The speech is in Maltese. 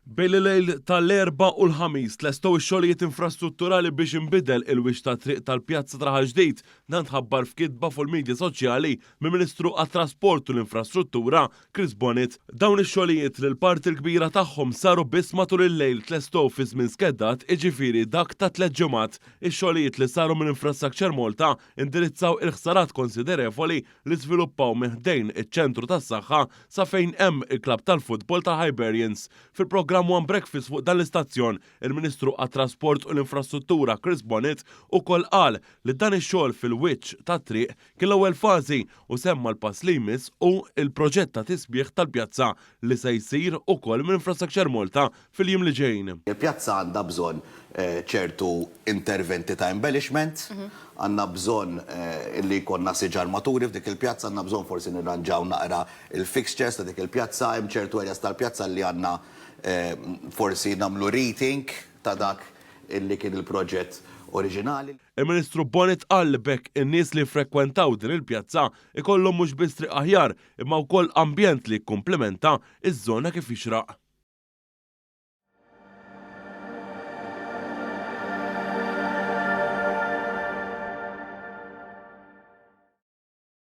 Bejn il-lejl tal-Erbgħa u l-Ħamis tlestew ix-xogħlijiet infrastrutturali biex inbidel il-wiċċ tat-triq tal-Pjazza ta' Raħal Ġdid. Dan tħabbar f'kitba fuq il-midja soċjali mill-Ministru għat-Trasport u l-Infrastruttura, Chris Bonett. Dawn ix-xogħlijiet li l-parti l-kbira tagħhom saru biss matul il-lejl tlestew fi żmien skedat, iġifieri dak ta' tlett ġimgħat. Ix-xogħlijiet li saru minn Infrastructure Malta indirizzaw il-ħsarat konsiderevoli li żviluppaw minn ħdejn iċ-ċentru tas-saħħa sa fejn hemm il-klabb tal-futbol tal-Hibernians. Fil-programm One Breakfast fuq dan l-istazzjon, il-Ministru għat-Trasport u l-Infrastruttura Chris Bonett ukoll qal li dan ix-xogħol fil-wiċċ tat-triq kien l-ewwel fażi u semma l-pass li jmiss hu l-proġett ta' tisbiħ tal-pjazza li se jsir ukoll minn Infrastructure Malta fil-jiem li ġejjin. Il-pjazza għandha bżonn ċertu interventi ta' embellishment, għandna bżonn li jkollna siġar maturi f'dik il-pjazza, għandna bżonn forsi nirranġaw naqra l-fixtures ta' dik il-pjazza, hemm ċertu areas tal-pjazza li għandna forsi nagħmlu rethink ta' dak li kien il-proġett oriġinali. Il-Ministru Bonett qal li b'hekk in-nies li jiffrekwentaw din il-pjazza jkollhom mhux biss triq aħjar imma wkoll ambjent li jikkumplimenta ż-żona kif jixraq.